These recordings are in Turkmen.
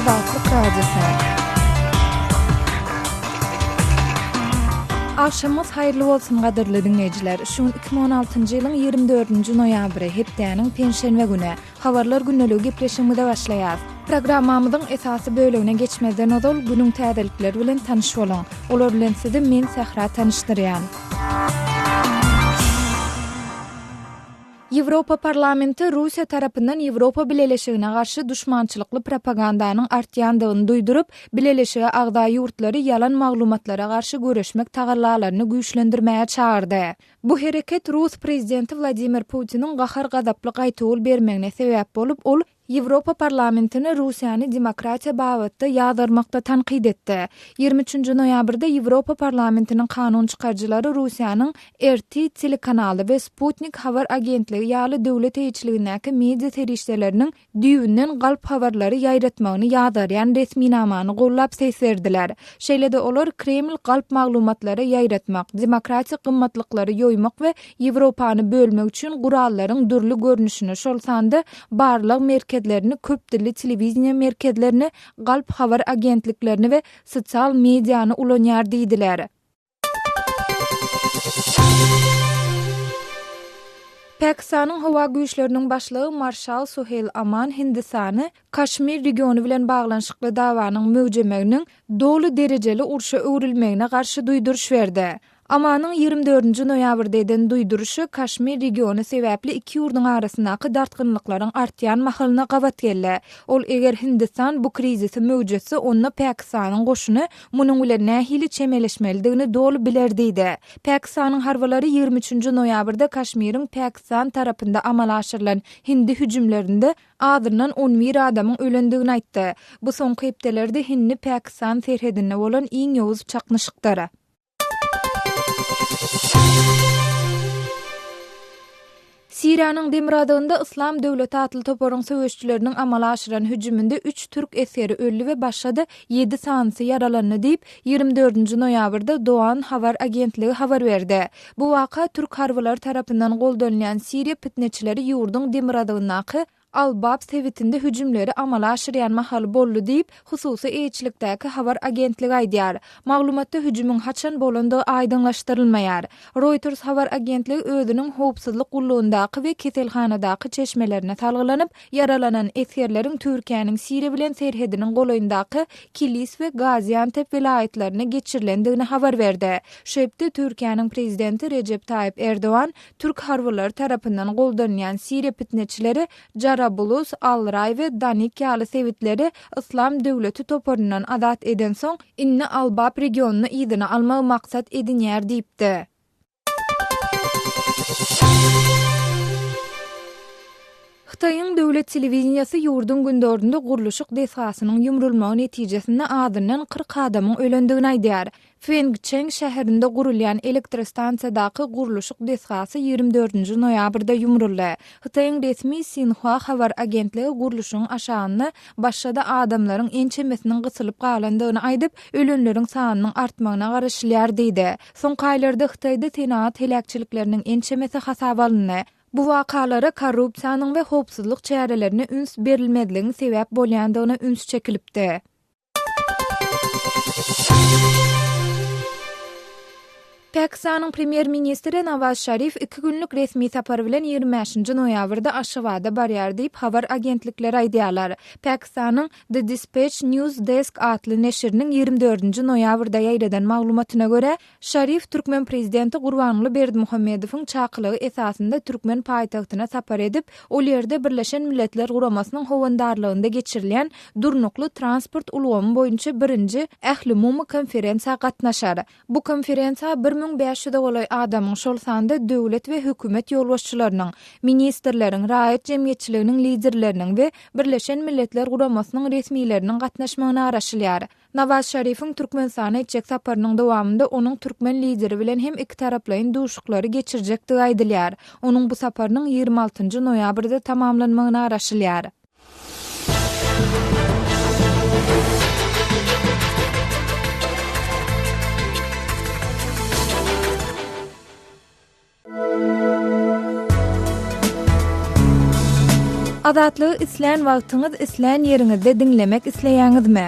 Azatlyk Radiosy. Agşamyňyz haýyrly bolsun gadyrly diňleýjiler. Şu gün 2016-njy ýylyň 24-nji noýabry, hepdäniň penşenbe güni. Habarlar gündeligi gepleşigimize başlaýarys. Programmamyzyň esasy bölegine geçmezden ozal günüň täzelikleri bilen tanyş boluň. Olar bilen sizi men Sähra tanyşdyrýan. Ýewropa Parlamenti Russiýa tarapyndan Ýewropa Bileleşigine garşy duşmançylykly propagandanyň artýandygyny duýduryp, Bileleşige agza ýurtlary ýalan maglumatlara garşy göreşmek tagallalaryny güýçlendirmäge çagyrdy. Bu hereket rus prezidenti Wladimir Putiniň gahar-gazaply gaýtawul bermegine sebäp bolup, ol Ýewropa Parlamentini Russiýany demokratiýa babatda ýazgarmakda tankyt etdi. 23 nji noýabrda Ýewropa Parlamentiniň kanun çykaryjylary Russiýanyň RT telekanaly we Sputnik habar agentligi ýaly döwlet eýeçiligindäki media serişdeleriniň düýbünden galp habarlary ýaýratmagyny ýazgarýan resminamany gollap ses berdiler. Şeýle-de olar Kreml galp maglumatlary ýaýratmak, demokratik gymmatlyklary ýoýmak we Ýewropany bölmek üçin gurallaryň dürli görnüşini, şol sanda barlag merkezlerini, köp dilli telewideniýe merkezlerini, galp habar agentliklerini we sosial mediany ulanýar diýdiler. Pakistanyň howa güýçleriniň başlygy marşal Suheýl Aman Hindistany Kaşmir regiony bilen baglanyşykly dawanyň möwjemeginiň doly derejeli urşa öwrülmegine garşy duýduryş berdi. Amanyň 24 nji noýabrda eden duýduryşy Kaşmir regiony sebäpli iki ýurduň arasyndaky dartgynlyklaryň artýan mahalyna gabat geldi. Ol eger Hindistan bu krizisi möwjetse, onda Pakistanyň goşuny munuň bilen nähili çemeleşmelidigini doly biler diýdi. Pakistanyň harbylary 23 nji noýabrda Kaşmiriň Pakistan tarapynda amala aşyrylan hindi hüjümlerinde azyndan 11 adamyň ölendigini aýtdy. Bu soňky hepdelerde hindi-pakistan serhedinde bolan iň ýowuz çaknyşykdyr. Siriýanyň demirgazygynda Yslam döwleti atly toparyň söweşçileriniň amala aşyran hüjüminde üç türk esgeri öldi we başga-da ýedi sanysy ýaralandy diýip, 24 nji noýabrda Dogan habar agentligi habar berdi. Bu waka türk harbylary tarapyndan goldanylýan siriýa pitneçileri ýurduň demirgazygyndaky Al-Bab sebitinde hüjümleri amala aşyrýan mahaly boldy diýip, hususy eýeçilikdäki habar agentligi aýdýar. Maglumatda hüjümiň haçan bolandygy aýdyňlaşdyrylmaýar. Reuters habar agentligi özüniň howpsuzlyk gullugyndaky we keselhanadaky çeşmelerine salgylanyp, ýaralanan esgerleriň Türkiýäniň Siriýa bilen serhediniň golaýyndaky Kilis we Gaziantep welaýatlaryna geçirilendigini habar berdi. Şu hepde Türkiýäniň prezidenti Rejep Taýyp Erdogan Türk harbylary tarapyndan goldanylýan siriýa pitneçileri Jarabulus, Al-Raý we Danik ýaly sebitleri Yslam döwleti toparyndan azat edensoň, indi Al-Bab regionyny yzyna almagy maksat edinýär diýipdi. Hytaýyň döwlet telewideniýesi ýurduň gündogarynda gurluşyk desgasynyň ýumrulmagy netijesinde azyndan 40 adamyň ölendigini aýdýar. Fengçeng şäherinde gurulýan elektrostansiýadaky gurluşyk desgasy 24-nji noýabrda ýumruldy. Hytaýyň resmi Sinhua habar agentligi gurluşygyň aşagynda başga-da adamlaryň ençemesiniň gysylyp galandygyny aýdyp, ölenleriň sanynyň artmagyna garaşylýar diýdi. Soňky aýlarda Hytaýda senagat heläkçilikleriniň ençemesi hasaba alyndy. Bu wakalara korrupsiýanyň we howpsuzlyk çärelerine üns berilmezligiň sebäp bolýandygyna üns çekilipdi. Pakistanyň premýer-ministri Nawaz Şarif iki günlük resmi sapar bilen 25-nji noýabrda Aşgabada barýar diýip, habar agentlikleri aýdýarlar. Pakistanyň The Dispatch News Desk atly neşiriniň 24-nji noýabrda ýaýradan maglumatyna görä, Şarif türkmen prezidenti Gurbanguly Berdimuhamedowyň çakylygy esasynda türkmen paýtagtyna sapar edip, ol ýerde Birleşen Milletler Guramasynyň howandarlygynda geçirilýän Durnukly transport ulgamy boýunça birinji ählumumy konferensiýa gatnaşar. Bu konferensiýa 1500-e golaý adamyň, şol sanda döwlet we hökümet ýolbaşçylarynyň, ministrleriň, raýat jemgyýetçiliginiň liderleriniň we Birleşen Milletler Guramasynyň resmileriniň gatnaşmagyna garaşylýar. Nawaz Şarifiň Türkmenistana etjek saparynyň dowamynda onuň türkmen Lideri bilen hem ikitaraplaýyn duşuklary geçirjekdigi aýdylýar. Onuň bu saparynyň 26 njy noýabrda tamamlanmagyna garaşylýar. Azatlygy islän wagtyňyz, islän ýeriňizde diňlemek isleýäňizmi?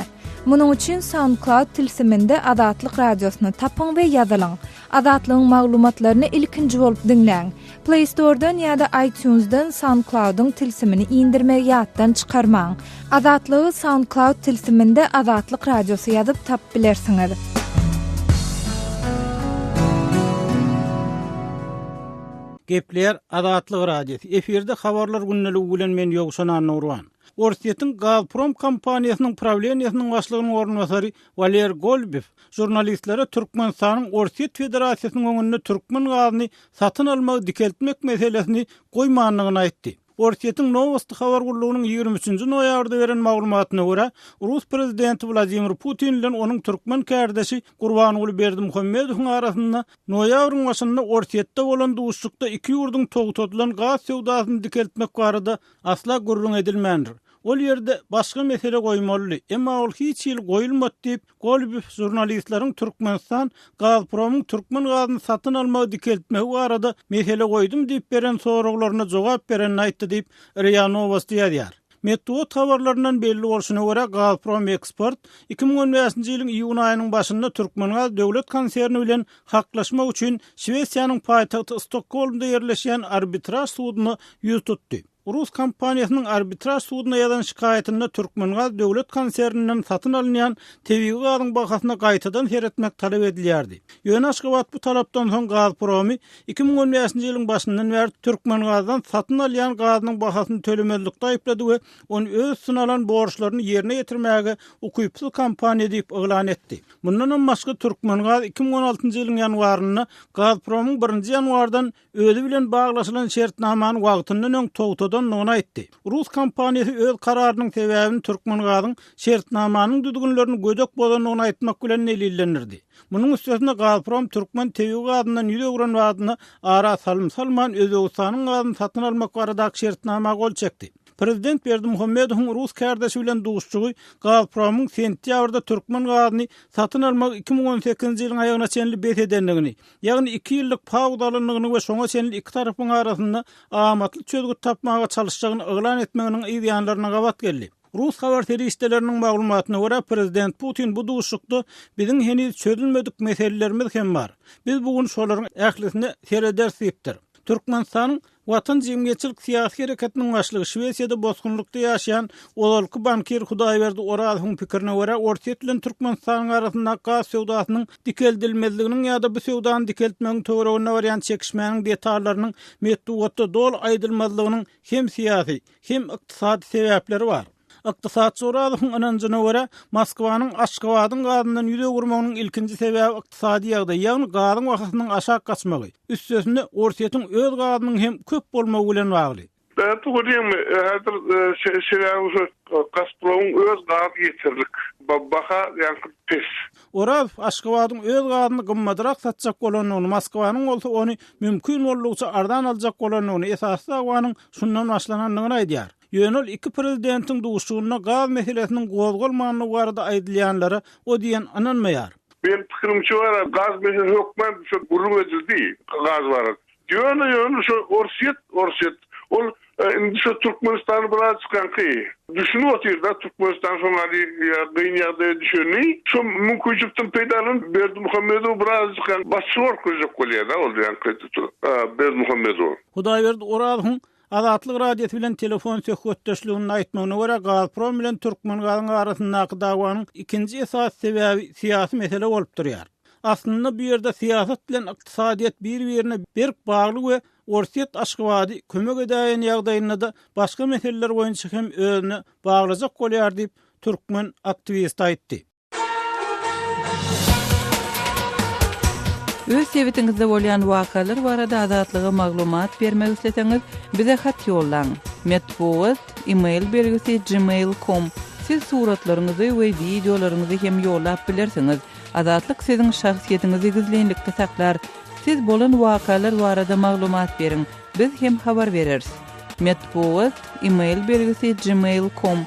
Munuň üçin SoundCloud tilsiminde Azatlyk Radiosyny tapyň we ýazylyň. Azatlygyň maglumatlaryny ilkinji bolup diňläň. Play Store-dan ýa-da iTunes-dan SoundCloud-yň tilsimini indirmegi ýatdan çykarmaň. Azatlygy SoundCloud tilsiminde Azatlyk Radiosy ýazyp tapyp bilersiňiz. Gepleýär Azatlyk Radiosy. Efirde Habarlar gündeligi bilen men Ýowşan Annagurban. Orsýetiň Gazprom kompaniýasynyň prawleniýesiniň başlygynyň orunbasary Waler Golubew žurnalistlere Türkmenistanyň Orsýet Federasiýasynyň öňünde türkmen gazyny satyn almagy dikeltmek meselesini goýmandygyny aýtdy. Orsýetiň Nowosti habar gullugynyň 23-nji noýabrda beren maglumatyna görä, rus prezidenti Wladimir Putin bilen onuň türkmen kärdeşi Gurbanguly Berdimuhamedowyň arasynda noýabryň başynda Orsýetde bolan duşuşykda iki ýurduň togtadylan gaz söwdasyny dikeltmek barada asla gürrüň edilmändir. Ol ýerde başga mesele goýmalydy, emma ol hiç hili goýulmady diýip, Golubew žurnalistleriň Türkmenistan Gazpromyň türkmen gazyny satyn almagy dikeltmegi barada mesele goýdum diýip beren soraglaryna jogap berenini aýtdy diýip, RIA Nowosti ýazýar. Metbugat habarlaryndan belli bolşuna görä, Gazprom Eksport 2015-nji ýylyň iýun aýynyň başynda Türkmengaz döwlet konserni bilen haklaşmak üçin Şwesiýanyň paýtagty Stokgolmda ýerleşýän arbitraž suduna ýüz tutdy. Rus kompaniýasynyň arbitraž suduna ýazan şikaýatynda Türkmengaz döwlet konserninden satyn alynýan tebigy gazyň bahasyna gaýtadan seretmek talap edilýärdi. Ýöne Aşgabat bu talapdan soň Gazpromy 2015-nji ýylyň başyndan bäri Türkmengazdan satyn alýan gazynyň bahasyny tölemezlikde aýyplady we ony öz üstüne alan borçlaryny ýerine ýetirmäge ukypsyz kompaniýa diýip yglan etdi. Mundanam başga Türkmengaz 2016-njy ýylyň ýanwarynda Gazpromyň birinji ýanwardan özi bilen baglaşylan şertnamany wagtyndan öň togtadandygyny aýtdy. Rus kompaniýasy öz kararynyň sebäbini Türkmengazyň şertnamanyň düzgünlerini gödek bozandygyny aýtmak bilen delillendirdi. Munuň üstesine Gazprom türkmen tebigy gazyndan ýüz öwren badyna ara salym salman Özbegistanyň gazyny satyn almak baradaky şertnama gol çekdi. Prezident Berdimuhamedowyň rus kärdeşi bilen duşuşygy Gazpromyň sentýabrda türkmen gazyny satyn almagy 2018-nji ýylyň aýagyna çenli bes edendigini, ýagny iki ýyllyk pauza alandygyny we şoňa çenli iki tarapyň arasynda amatly çözgüt tapmaga çalyşjagyny yglan etmeginiň yz ýanlaryna gabat geldi. Rus habar serişdeleriniň maglumatyna görä, prezident Putin bu duşuşykda biziň heniz çözülmedik meselelerimiz hem bar. Biz bu gün şolaryň ählisine serederis diýipdir. Türkmenistanyň Watan jemgyýetçilik-syýasy hereketiniň başlygy, Şwesiýada bosgunlykda ýaşaýan ozalky bankir Hudaýberdi Orazowyň pikirine görä, Orsýet bilen Türkmenistanyň arasyndaky gaz söwdasynyň dikeldilmezliginiň ýa-da bu söwdany dikeltmegiň töwereginde barýan çekişmäniň detallarynyň metbugatda doly aýdylmazlygynyň hem syýasy, hem ykdysady sebäpleri bar. Ykdysatçy Orazowyň ynanjyna görä, Moskwanyň Aşgabadyň gazyndan ýüz öwürmeginiň ilkinji sebäbi ykdysady ýagdaý, ýagny gazyň bahasynyň aşak gaçmagy, üstesine Orsýetiň öz gazynyň hem köp bolmagy bilen bagly. Dogry görýäňmi, häzir sebäbi şu Gazpromyň öz gazy ýeterlik, baha ýaňky pes. Orazow Aşgabadyň öz gazyny gymmadrak satjak bolandygyny, Moskwanyň bolsa ony mümkin boldugyça arzan aljak bolandygyny, esasy dawanyň şundan başlanandygyny aýdýar. Ýöne ol iki prezidentiň duşuşygynda gaz meselesiniň gozgalmandygy barada aýdylýanlara o diýen ynanmaýar. Meniň pikirimçe görä, gaz meselesi hökman şo gürrüň edildi, gaz barada. Ýöne, ýöne şo Orsýet, Orsýet, ol indi şo Türkmenistany birazjyk ýaňky düşünip otyr-da, Türkmenistan şoň ýaly gyn ýagdaýa düşenini, şo mümkinçilikden peýdalanyp Berdimuhamedowy birazjyk ýaňky bassyr görkezjek bolýar-da ol ýaňky Berdimuhamedow. Hudaýberdi Orazowyň Azatlyk Radiosy bilen telefon söhbetdeşliginde aýtmagyna görä, Gazprom bilen Türkmengazyň arasyndaky dawanyň ikinji esasy sebäbi syýasy mesele bolup durýar. Aslynda bu ýerde syýasat bilen ykdysadyýet bir-birine berk bagly we Orsýet Aşgabady kömek edäýen ýagdaýynda-da başga meseleler boýunça hem özüne baglajak bolýar diýip, türkmen aktiwisti aýtdy. Öz sebitiňizde bolýan wakalar barada Azatlyga maglumat bermek isleseňiz, bize hat ýollaň. Metbugat, e-mail belgisi gmail com. Siz suratlaryňyzy we wideolaryňyzy hem ýollap bilersiňiz. Azatlyk siziň şahsyýetiňizi gizlinlikde saklar. Siz bolan wakalar barada maglumat beriň, biz hem habar bereris. Metbugat, e-mail belgisi gmail com.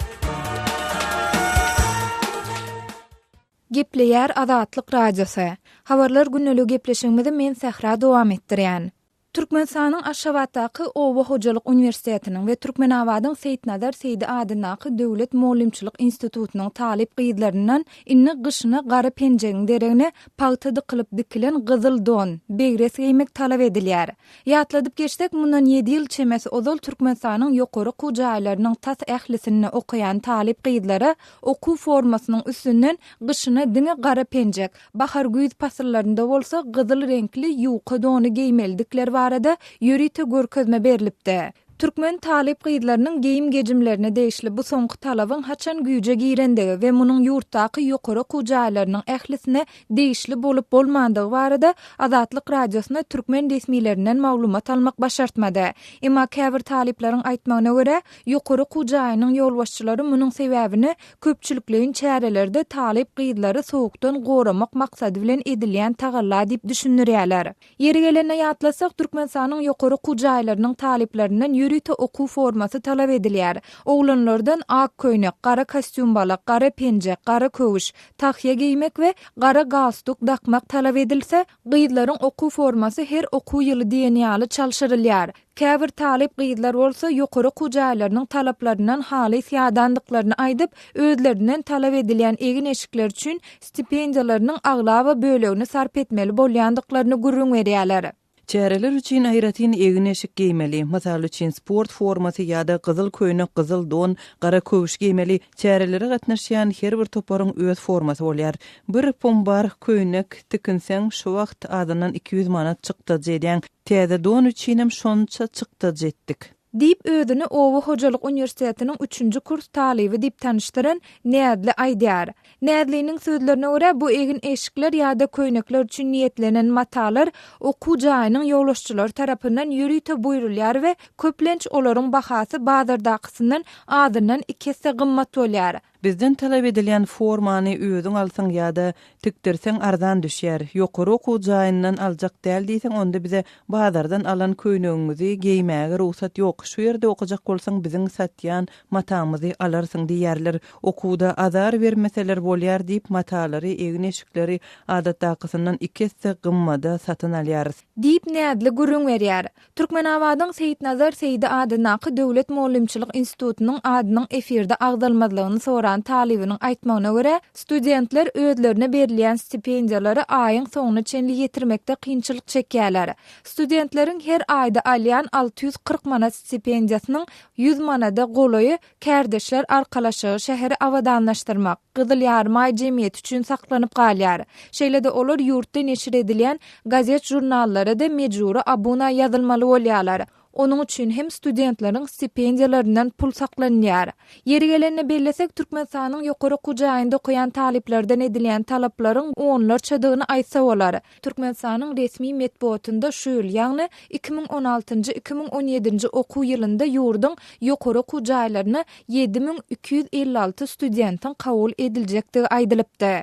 Gepleýär Azatlyk Radiosy. Habarlar gündeligi gepleşigimizi men Sähra dowam etdirýän. Türkmenistanyň Aşgabatdaky Oba hojalyk uniwersitetiniň we Türkmenabadyň Seýitnazar Seýdi adyndaky döwlet mugallymçylyk institutynyň talyp gyzlaryndan indi gyşyna gara penjegiň deregine pagta dykylyp dikilen gyzyl don, begres geýmek talap edilýär. Ýatladyp geçsek, mundan ýedi ýyl çemesi ozal Türkmenistanyň ýokary okuw jaýlarynyň tas ählisinde okaýan talyp gyzlara okuw formasynyň üstünden gyşyna diňe gara penjek, bahar-güýz pasyllarynda bolsa gyzyl reňkli ýuka dony geýmelidikleri barada ýörite görkezme berlipdi. Türkmen talyp gyzlarynyň geýim-gejimlerine degişli bu soňky talabyň haçan güýje girendigi we munuň ýurtdaky ýokary okuw jaýlarynyň ählisine degişli bolup-bolmandygy barada Azatlyk Radiosyna türkmen resmilerinden maglumat almak başartmady. Emma käbir talyplaryň aýtmagyna görä, ýokary okuw jaýynyň ýolbaşçylary munuň sebäbini köpçülikleýin çärelerde talyp gyzlary sowukdan goramak maksady bilen edilýän tagalla diýip düşündirýärler. Ýeri gelende ýatlasak, Türkmenistanyň ýokary okuw jaýlarynyň talyplaryndan ýörite okuw formasy talap edilýär. Oglanlardan ak köýnek, gara kostýum-balak, gara penjek, gara köwüş, tahýa geýmek we gara galstuk dakmak talap edilse, gyzlaryň okuw formasy her okuw ýyly diýen ýaly çalşyrylýar. Käbir talyp gyzlar bolsa ýokary okuw jaýlarynyň talaplaryndan halys ýadandyklaryny aýdyp, özlerinden talap edilýän egin-eşikler üçin stipendiýalarynyň aglaba bölegini sarp etmeli bolýandyklaryny gürrüň berýärler. Çäreler üçin aýratyn egin-eşik geýmeli. Mysal üçin, sport formasy ýa-da gyzyl köýnek, gyzyl don, gara köwüş geýmeli. Çärelere gatnaşýan her bir toparyň öz formasy bolýar. Bir pombar köýnek tikinseň, şu wagt azyndan 200 manat çykdajy edýäň. Täze don üçinem şonça çykdajy etdik. Diýip, özüni oba hojalyk uniwersitetiniň üçünji kurs talyby diýip tanyşdyran Näzli aýdýar. Näzliniň sözlerine görä, bu egin-eşikler ýa-da köýnekler üçin niýetlenen matalar okuw jaýynyň ýolbaşçylary tarapyndan ýörite buýrulýar we köplenç olaryň bahasy bazardakysyndan azyndan iki esse gymmat bolýar. Bizden talap edilýän formany özüň alsaň ýa-da tikdirseň arzan düşýär. Ýokary okuw jaýyndan aljak däl diýseň onda bize bazardan alan köýnegiňizi geýmäge rugsat ýok. Şu ýerde okajak bolsaň biziň satýan matamyzy alarsyň diýýärler. Okuwda azar bermeseler bolýar diýip matalary, egin-eşikleri adatdakysyndan iki esse gymmada satyn alýarys. Diýip Näzli gürrüň berýär. Türkmenabadyň Seýitnazar Seýdi adyndaky döwlet mugallymçylyk institutynyň adynyň efirde agzalmazlygyny soran talybynyň aýtmagyna görä, studentler özlerine berilýän stipendiýalary aýyň soňuna çenli ýetirmekde kynçylyk çekýärler. Studentleriň her aýda alýan 640 manat stipendiýasynyň 100 manada golaýy Kärdeşler arkalaşygy şäheri abadanlaşdyrmak, Gyzyl Ýarymaý jemgyýeti üçin saklanyp galýar. Şeýle-de olar ýurtda neşir edilýän gazet-žurnallara-da mejbury abuna ýazylmaly bolýarlar. Onuň üçin hem studentleriň stipendiýalaryndan pul saklanylýar. Ýeri gelende bellesek, Türkmenistanyň ýokary okuw jaýynda okaýan talyplardan edilýän talaplaryň onlarçadygyny aýtsa bolar. Türkmenistanyň resmi metbugatynda şu ýyl, ýagny 2016-njy, 2017-nji okuw ýylynda ýurduň ýokary okuw jaýlaryna 7256 studentiň kabul ediljekdigi aýdylypdy.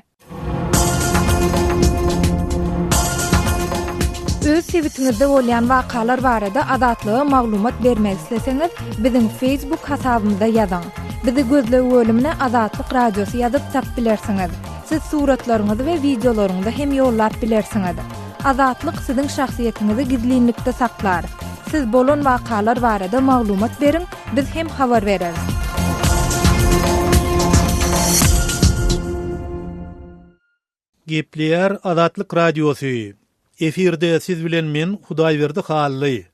Öz sebitiňizde bolýan wakalar barada Azatlyga maglumat bermek isleseňiz, biziň Facebook hasabymyza ýazyň. Bizi gözleg bölümine Azatlyk Radiosy ýazyp tapyp bilersiňiz. Siz suratlaryňyzy we wideolaryňyzy hem ýollap bilersiňiz. Azatlyk siziň şahsyýetiňizi gizlinlikde saklar. Siz bolan wakalar barada maglumat beriň, biz hem habar bereris. Gepleýär Azatlyk Radiosy. Efirde siz bilen men Hudaýberdi Hally.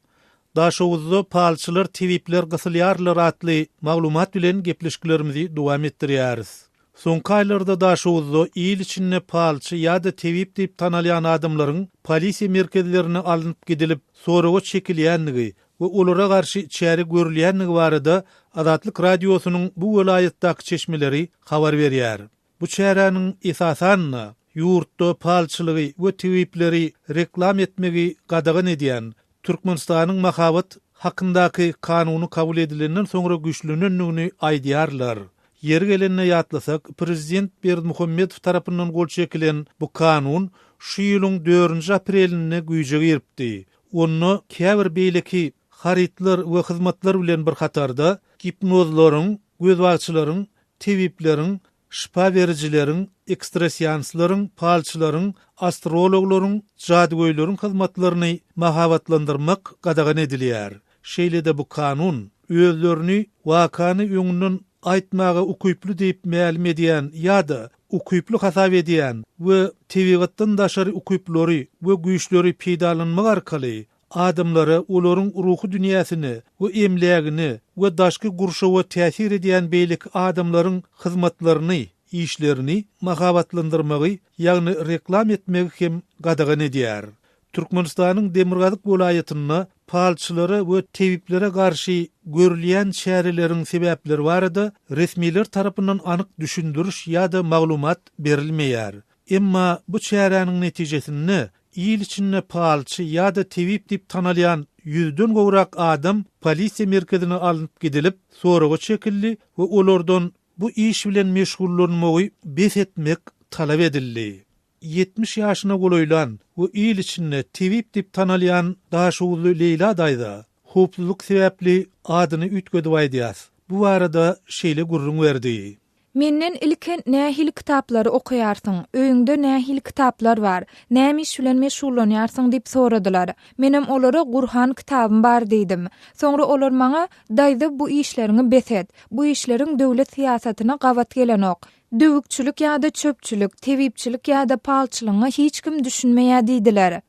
Daşoguzda palçylar, tebipler gysylýarlar atly maglumat bilen gepleşiklerimizi dowam etdirýäris. Soňky aýlarda Daşoguzda il içinde palçy ýa-da tebip diýip tanalýan adamlaryň polisiýa merkezlerine alnyp gidilip, soraga çekilýändigi we olara garşy çäre görülýändigi barada Azatlyk Radiosynyň bu welaýatdaky çeşmeleri habar berýär. Bu çäräniň esasan-da, ýurtda palçylygy we tebipleri reklam etmegi gadagan edýän Türkmenistanyň Mahabat hakyndaky kanuny kabul edilenden soňra güýçlenendigini aýdýarlar. Ýeri gelende ýatlasak, prezident Berdimuhamedow tarapyndan gol çekilen bu kanun şu ýylyň dördünji aprelinde güýje giripdi. Onda käbir beýleki harytlar we hyzmatlar bilen bir hatarda gipnozlaryň, gözbagçylaryň, tebipleriň, Şypa berijileriň, ekstraseanslaryň, palçylaryň, astrologlaryň, jadygöýleriň hyzmatlaryny mahabatlandyrmak gadagan edilýär. Şeýle-de bu kanun, özlerini wakany öňünden aýtmaga ukyply diýip mälim edýän ýa-da ukyply hasap edýän we tebigatdan daşary ukyplary we güýçleri peýdalanmak arkaly adamlara, olaryň ruhy dünýäsine we emlägine we daşky gurşawa täsir edýän beýleki adamlaryň hyzmatlaryny, işlerini mahabatlandyrmagy, ýagny reklam etmegi hem gadagan edýär. Türkmenistanyň demirgazyk welaýatynda palçylara we tebiplere garşy görülýän çäreleriň sebäpleri barada resmiler tarapyndan anyk düşündiriş ýa-da maglumat berilmeýär. Emma bu çäräniň netijesinde il içinde palçy ýa-da tebip diýip tanalýan ýüzden gowrak adam polisiýa merkezine alnyp gidilip, soraga çekildi we olardan bu iş bilen meşgullanmagy bes etmek talap edildi. 70 ýaşyna golaýlan we il içinde tebip diýip tanalýan daşoguzly Leýla daýza, howpsuzlyk sebäpli adyny üýtgedip aýdýas, bu barada şeýle gürrüň berdi. Menden ilki nähili kitaplary okaýarsyň, öýüňde nähili kitaplar bar, näme iş bilen meşgullanýarsyň diýip soradylar. Menem olara Gurhan kitabym bar diýdim. Soňra olar maňa, Daýza bu işleriňi bes et. Bu işleriň döwlet syýasatyna gabat gelenok. Döwükçilik ýa-da çöpçülik, tebipçilik ýa-da palçylygyňa hiç kim düşünmeýär diýdiler.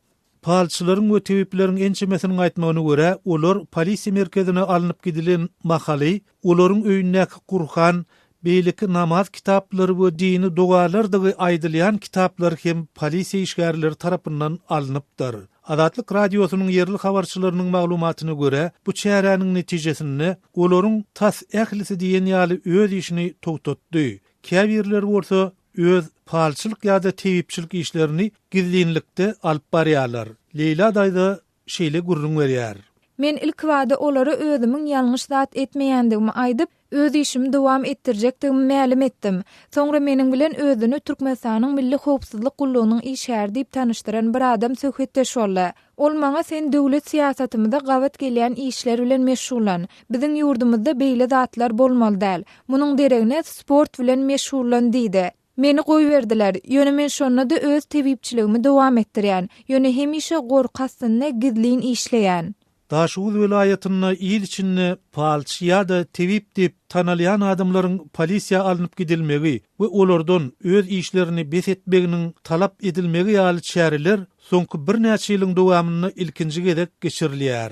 Palçylaryň we tebipleriň ençemesiniň aýtmagyna görä, olar polisiýa merkezine alnyp gidilen mahaly, olaryň öýündäki Gurhan, beýleki namaz kitaplary we dini dogalardygy aýdylýan kitaplar hem polisiýa işgärleri tarapyndan alnypdyr. Azatlyk Radiosynyň ýerli habarçylarynyň maglumatyna görä, bu çäräniň netijesinde olaryň tas ählisi diýen ýaly öz işini togtatdy. Käbirleri bolsa öz palçylyk ýa-da tebipçilik işlerini gizlinlikde alyp barýarlar. Leýla daýza şeýle gürrüň berýär. Men ilkibada olara özümiň ýalňyş zat etmeýändigimi aýdyp, öz işimi dowam etdirjekdigimi mälim etdim. Soňra meniň bilen özüni Türkmenistanyň Milli howpsuzlyk gullugynyň işgäri diýip tanyşdyran bir adam söhbetdeş boldy. Ol maňa sen döwlet syýasatymyza gabat gelýän işler bilen meşgullan. Biziň ýurdumyzda beýle zatlar bolmaly däl. Munuň deregine sport bilen meşgullan diýdi. Meni goýberdiler. Ýöne men şonda-da öz tebipçiligimi dowam etdirýän. Ýöne hemişe gorky astynda gizlin işleýän. Daşoguz welaýatynda il içinde palçy ýa-da tebip diýip tanalýan adamlaryň polisiýa alnyp gidilmegi we olardan öz işlerini bes etmeginiň talap edilmegi ýaly çäreler soňky birnäçe ýylyň dowamynda ilkinji gezek geçirilýär.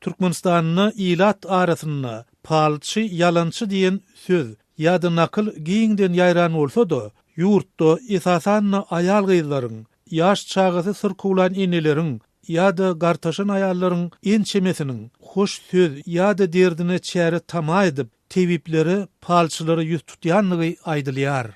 Türkmenistanda ilat arasynda palçy, ýalançy diýen söz ýa-da nakyl giňden ýaýran bolsa-da, ýurtda, esasan-da aýal-gyzlaryň, ýaş çagasy syrkawlan eneleriň ýa-da gartaşan aýallaryň ençemesiniň hoş söz ýa-da derdine çäre tama edip, tebiplere, palçylara ýüz tutýandygy aýdylýar.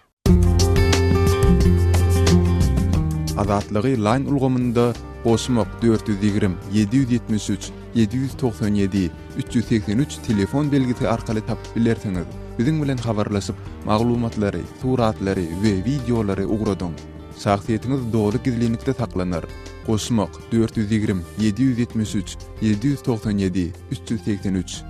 Azatlygy Line ulgamynda goşmak 420 773 797 383 telefon belgisi arkaly tapyp bilersiňiz. Biziň bilen habarlaşyp, maglumatlary, suratlary we wideolary ugradyň. Şahsyýetiňiz doly gizlinlikde saklanar. Goşmak 420 773 797 383.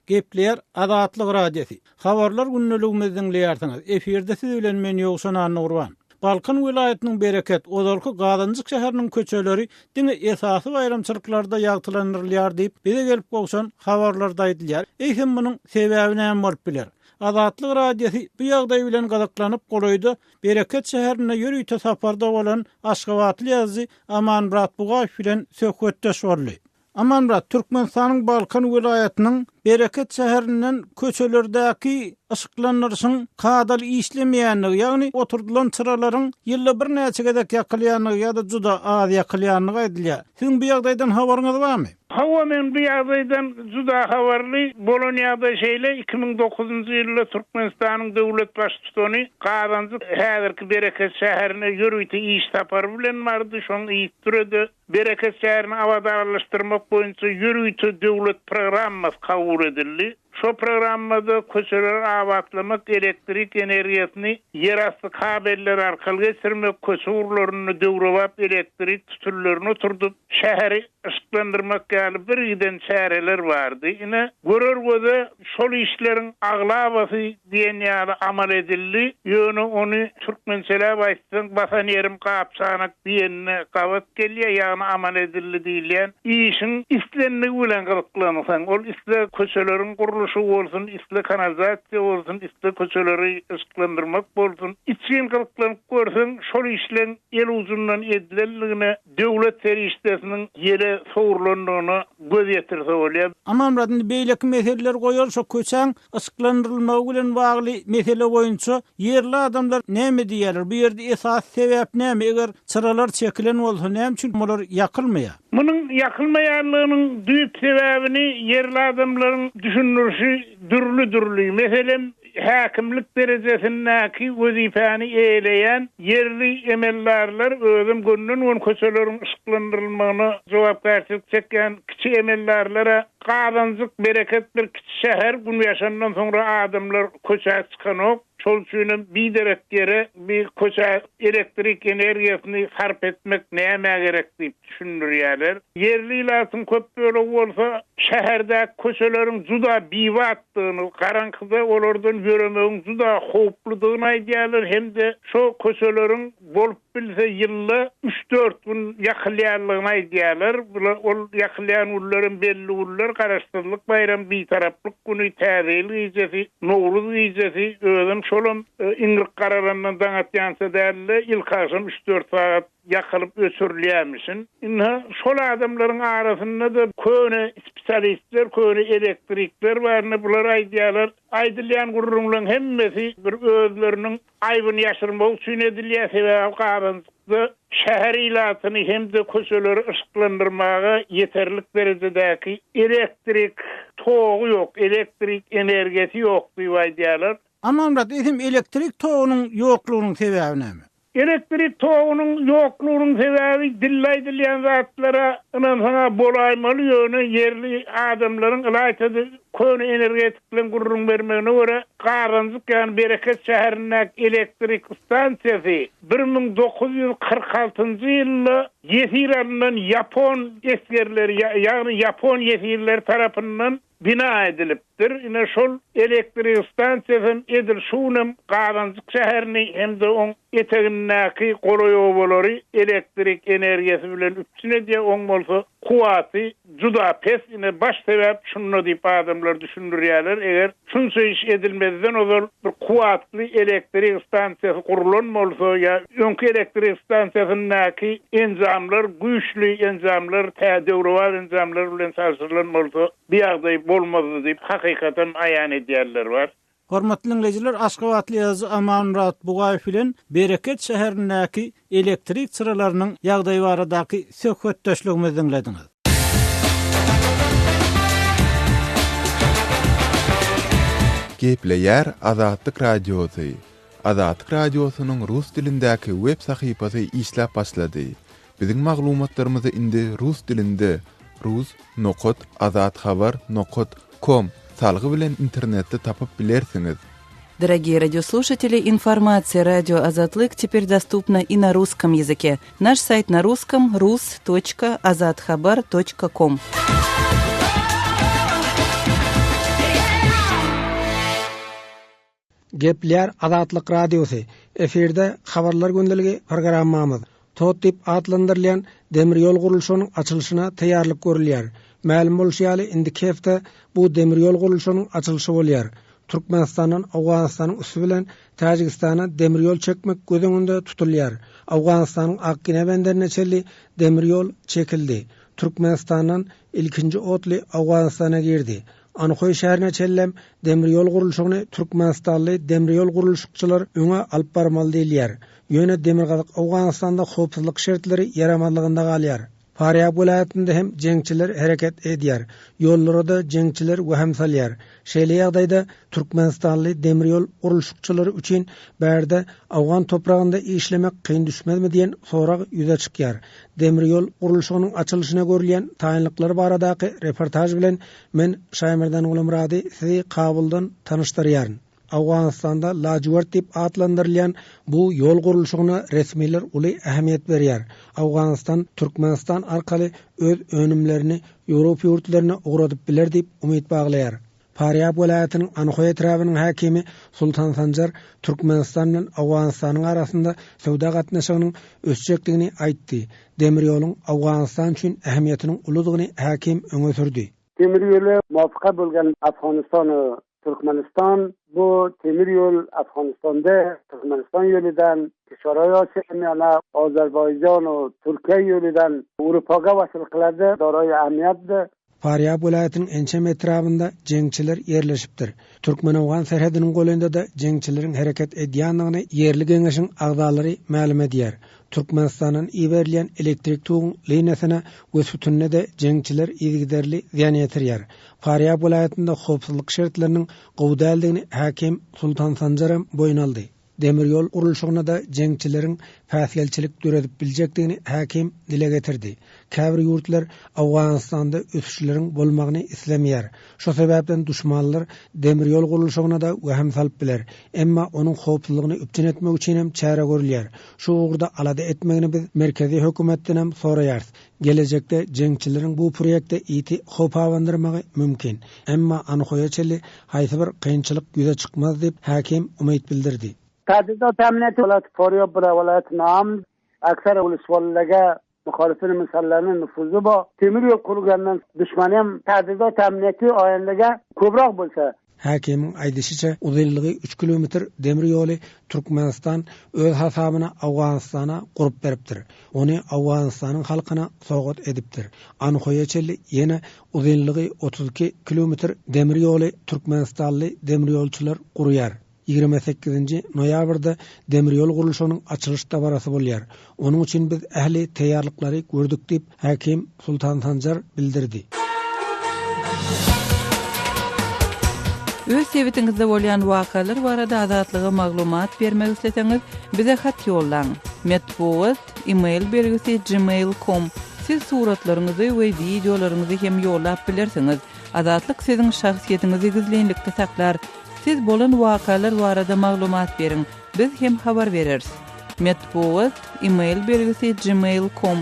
Gepleýär Azatlyk Radiosy. Habarlar gündeligimizi diňleýärsiňiz. Efirde siz bilen men Ýowşan Annagurban. Balkan welaýatynyň Bereket, ozalky Gazanjyk şäheriniň köçeleri diňe esasy baýramçylyklarda ýagtylandyrylýar diýip, bize gelip gowşan habarlarda aýdylýar. Eýsem munuň sebäbi näme bolup biler? Azatlyk Radiosy bu ýagdaý bilen gyzyklanyp, golaýda Bereket şäherinde ýörite saparda bolan aşgabatly ýazyjy Amanmyrat Bugaýew bilen söhbetdeş boldy. Amanmyrat, Türkmenistanyň Balkan welaýatynyň Bereket şäherinden köçelerdäki yşyklandyryşyň kadaly işlemeýändigi, ýagny oturdylan çyralaryň ýylda birnäçe gezek ýakylýandygy ýa-da juda az ýakylýandygy aýdylýar. Siziň bu ýagdaýdan habaryňyz barmy? Hawa, men bu ýagdaýdan juda habarly. Bolan ýagdaý şeýle, 2009-njy ýylda Türkmenistanyň döwlet Baştutany Gazanjyk, häzirki Bereket şäherine ýörite iş sapary bilen bardy. Şoň yzysüre-de Bereket şäherini abadanlaşdyrmak boýunça ýörite döwlet programmasy kabul edildi. Şo programmada köçeleri abatlamak, elektrik energiýasyny ýerasty kabeller arkaly geçirmek, köçe ugurlarynda döwrebap elektrik sütünlerini oturdyp, şäheri. yşyklandyrmak ýaly birgiden çäreler bardy. Ine, görer göze şol işleriň aglabasy diýen ýaly amal edildi. Ýöne ony türkmençeläp aýtsaň, basan ýerim gap-çanak diýenine gabat gelýär, ýagny amal edildi diýilýän işiň islendigi bilen gyzyklansaň, ol isle köçeleriň gurluşygy bolsun, isle kanalizasiýa bolsun, isle köçeleri yşyklandyrmak bolsun, içgin gyzyklanyp görseň, şol işleň el ujundan edilendigine, döwlet serişdesiniň ýele sowrulandygyna göz ýetirse bolýar. Amanmyrat, indi beýleki meseleleri goýaly, şo köçäň yşyklandyrylmagy bilen bagly mesele boýunça ýerli adamlar näme diýýärler? Bu ýerde esasy sebäp näme? Eger çyralar çekilen bolsa, näme üçin olar ýakylmaýar? Munuň ýakylmaýanlygynyň düýp sebäbini ýerli adamlaryň düşündirişi dürli-dürli. Meselem, häkimlik derejesindäki wezipäni eýeleýän ýerli emeldarlar özem gönden-göni köçeleriň yşyklandyrylmagyna jogapkärçilik çekýän kiçi emeldarlara Gazanjyk bereket bir kiçi şäher, gün ýaşandan soňra adamlar köçä çykanok, şol üçinem biderek ýere bir köçä elektrik energiýasyny sarp etmek nämä gerek diýip düşündirýärler. Ýerli ilatyň köp bölegi bolsa şäherdäki köçeleriň juda bibatdygyny, garaňkyda olardan ýöremegiň juda howpludygyny aýdýarlar hem-de şo köçeleriň bolup bilse ýylda üç-dört gün ýakylýanlygyny aýdýarlar. Bular ol ýakylýan günlerem belli günler, Garaşsyzlyk baýramy, Bitaraplyk güni, Täze ýyl gijesi, Nowruz gijesi, özem şolam iňrik garalandan daň atýança däl-de, ilkagşam üç-dört sagat ýakylyp öçürilýärmişin. Ynha, şol adamlaryň arasynda-da köne spesialistler, köne elektrikler bar, ine bular aýdýarlar, aýdylýan gürrüňleň hemmesi bir özleriniň aýbyny ýaşyrmak üçin edilýär, sebäbi Gazanjykda şäher ilatyny hem-de köçeleri yşyklandyrmaga ýeterlik derejedäki elektrik togy ýok, elektrik energiýasy ýok diýip aýdýarlar. Amanmyrat, eýsem elektrik togunyň ýoklugynyň sebäbi näme? Elektrik togunyň ýoklugynyň sebäbi dilde aýdylýan zatlara ynansaň-a bolaýmaly, ýöne ýerli adamlaryň, ylaýta-da köne energetikleň gürrüň bermegine görä, Gazanjyk ýagny Bereket şäherindäki elektrik stansiýasy 1946-njy ýylda ýesir alnan ýapon esgerleri, ýagny ýapon ýesirleri tarapyndan bina edilipdir. Ine, şol elektrik stansiýasy hem edil şu günem Gazanjyk şäherini hem-de oň etegindäki golaý obalary elektrik energiýasy bilen üpjün edýär, oň bolsa kuwwaty juda pes. Ine, baş sebäp şunda diýip adamlar düşündirýärler. Eger şunça iş edilmezden ozal bir kuwwatly elektrik stansiýasy gurlan bolsa ýa öňki elektrik stansiýasyndaky enjamlar güýçli enjamlar, tä döwrebap enjamlar bilen çalşyrylan bolsa, Bu ýagdaý bolmazdy diýip, hakykatam aýan edýänler bar. Hormatly diňleýjiler, aşgabatly ýazyjy Amanmyrat Bugaýew bilen Bereket şäherindäki elektrik çyralarynyň ýagdaýy baradaky söhbetdeşligimizi diňlediňiz. Gepleýär Azatlyk Radiosy, Azatlyk Radiosynyň rus dilindäki web sahypasy işläp başlady. Biziň maglumatlarymyzy indi rus dilinde rus nokat azathabar nokat kom salgy bilen internetde tapyp bilersiňiz. Дорогие радиослушатели, информация радио Азатлык теперь доступна и на русском языке. Наш сайт на русском rus.azathabar.com. Gepleýär Azatlyk Radiosy, Efirde Habarlar gündeligi programmamyz. Tot diýip atlandyrylýan demir ýol gurluşygynyň açylyşyna taýýarlyk görülýär. Mälim bolşy ýaly, indiki hepde bu demir ýol gurluşygynyň açylyşy bolýar. Türkmenistandan Owganystanyň üsti bilen Täjigistana demir ýol çekmek göz öňünde tutulýar. Owganystanyň Akgine benderine çenli demir ýol çekildi. Türkmenistandan ilkinji otly Owganystana girdi. Anhoý şäherine çenlem demir ýol gurluşygyny türkmenistanly demir ýol gurluşykçylar öňe alyp barmaly diýilýär. Ýöne demirgazyk Owganystanda howpsuzlyk şertleri ýaramazlygynda galýar. Farýab welaýatynda hem jeňçiler hereket edýär. Ýollara-da jeňçiler wehim salýar. Şeýle ýagdaýda türkmenistanly demir ýol gurluşykçylary üçin bärde owgan topragynda işlemek kyn düşmezmi diýen sorag ýüze çykýar. Demir ýol gurluşygynyň açylyşyna görülýän taýynlyklar baradaky reportaž bilen Men Şaýmerdan Gulumyrady sizi Kabuldan tanyşdyrýaryn. Owganystanda lajywert diýip atlandyrylýan bu ýol gurluşygyna resmiler uly ähmiýet berýär. Owganystan Türkmenistan arkaly öz önümlerini Ýewropa ýurtlaryna ugradyp biler diýip umyt baglaýar. Farýab welaýatynyň Anhoý etrabynyň häkimi Sultan Sanjar Türkmenistan bilen Owganystanyň arasynda söwda gatnaşygynyň ösjekdigini aýtdy. Demir ýoluň Owganystan üçin ähmiýetiniň uludygyny häkim öňe sürdi. Demir ýoly muwafaka bolgan Afganystan Türkmenistan bu temir ýol Afganystanda Türkmenistan ýolydan Kişwaraý Osiýa miýana Azerbaýjan Türkiýe ýolydan Urupaga wasyl kylady daraý ähmiýetdi. Farýab welaýatynyň ençeme etrabynda jeňçiler ýerleşipdir. Türkmen-owgan serhediniň golaýynda-da jeňçileriň hereket edýändigini ýerli geňeşiň agzalary mälim edýär. Türkmenistandan iberilýän elektrik toguň liniýasyna we sütünine-de jeňçiler yzygiderli zyýan ýetirýär. Farýab welaýatynda howpsuzlyk şertleriniň gowy däldigini häkim Sultan Sanjaram boýun aldy. Demir ýol gurluşygyna-da jeňçileriň päsgelçilik döredip biljekdigini häkim dile getirdi. Käbir ýurtlar Owganystanda ösüşleriň bolmagyny islemeýär. Şo sebäpden duşmanlar demir ýol gurluşygyna-da wehim salyp biler. Emma onuň howpsuzlygyny üpjün etmek üçinem çäre görülýär. Şu ugurda alada etmegini biz merkezi hökümetdenem soraýarys. Gelejekde jeňçileriň bu proýekte ýiti howp abandyrmagy mümkin. Emma Anhoýa çenli haýsy bir kynçylyk ýüze çykmaz diýip, häkim umyt bildirdi. Tadizot amniýeti welaýat Forýob bilen welaýat Naamz aksar uluswallyga muhalifin musallarning nufuzi bor. Temir ýol qurgandan dushmaniyam tadizot amniyati oyandaga ko'proq bo'lsa. Häkimiň aýdyşyça, uzynlygy üç kilometr demir ýoly Türkmenistan öz hasabyna Owganystana gurup beripdir. Ony Owganystanyň halkyna sowgat edipdir. Anhoýa çenli ýene uzynlygy 32 kilometr demir ýoly türkmenistanly demirýolçular gurýar. 28-nji noýabrda demir ýol gurluşygynyň açylyş dabarasy bolýar. Onuň üçin biz ähli taýýarlyklary gördük diýip, häkim Sultan Sanjar bildirdi. Öz sebitiňizde bolýan wakalar barada Azatlyga maglumat bermek isleseňiz, bize hat ýollaň. Metbugat, e-mail belgisi gmail com. Siz suratlaryňyzy we wideolaryňyzy hem ýollap bilersiňiz. Azatlyk siziň şahsyýetiňizi gizlinlikde saklar. Siz bolan wakalar barada maglumat beriň, biz hem habar bereris. Metbugat, e-mail belgisi gmail com.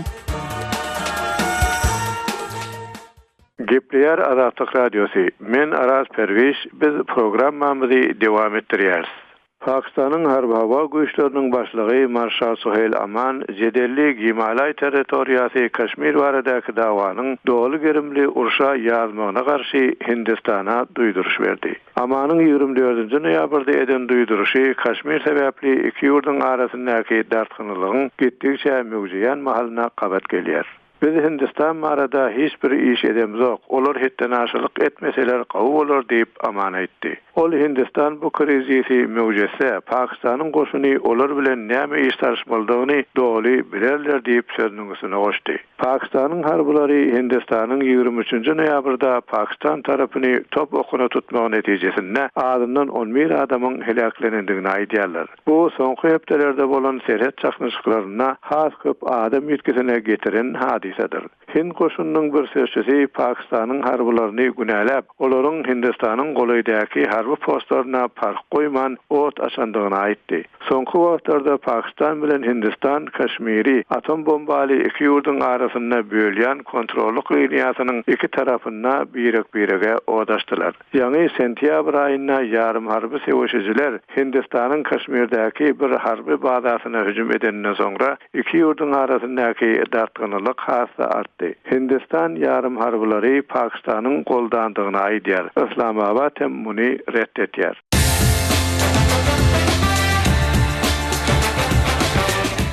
Gepleýär Azatlyk Radiosy, Men Araz Perwiş, biz programmamyzy dowam etdirýäris. Pakistanyň Harby-howa güýçleriniň başlygy marşal Suheýl Aman jedelli Gimalaý territoriýasy Kaşmir baradaky dawanyň doly gerimli urşa ýazmagyna garşy Hindistana duýduryş berdi. Amanyň 24-nji noýabrda eden duýduryşy Kaşmir sebäpli iki ýurduň arasyndaky dartgynlylygyň gitdigiçe möwjeýän mahalyna gabat gelýär. Biz Hindistan barada hiç bir iş edemzok, olar hetdenaşalyk etmeseler gowy bolar diýip, Aman aýtdy. Ol Hindistan bu krizisi möwjetse, Pakistanyň goşuny olar bilen näme iş salyşmalydygyny doly bilerler diýip, sözüniň üstüne goşdy. Pakistanyň harbylary Hindistanyň 23-nji noýabrda Pakistan tarapyny top okuna tutmagy netijesinde azyndan 11 adamyň heläklenendigini aýdýarlar. Bu soňky hepdelerde bolan serhet çaknyşyklarynda has köp adam ýitgisine getiren hadysadyr. Hind goşunynyň bir sözçüsi Pakistanyň harbylaryny günäläp, olaryň Hindistanyň golaýdaky harby postlaryna parh goýman ot açandygyny aýtdy. Soňky wagtlarda Pakistan bilen Hindistan Kaşmiri atom bombaly iki ýurduň arasynda bölýän kontrollyk liniýasynyň iki tarapynda birek-birege ot açdylar. Ýaňy sentýabr aýynda ýarym harby söweşijiler Hindistanyň Kaşmirdäki bir harby bazasyna hüjüm edeninden soňra iki ýurduň arasyndaky dartgynlylyk has-da artdy. Hindistan ýarym harbylary Pakistanyň goldandygyny aýdýar, Yslamabat hem muny ret etýär.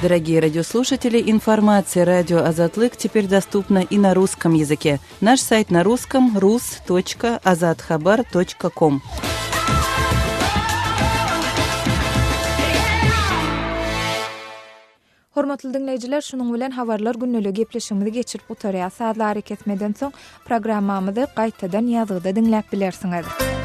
Дорогие радиослушатели, информация радио Азатлык теперь доступна и на русском языке. Наш сайт на русском rus.azathabar.com. Hormatly diňleýjiler, şunuň bilen habarlar gündeligi gepleşigimizi geçirip gutarýas. Sazly arakesmeden soň programmamyzy gaýtadan ýazgyda diňläp bilersiňiz.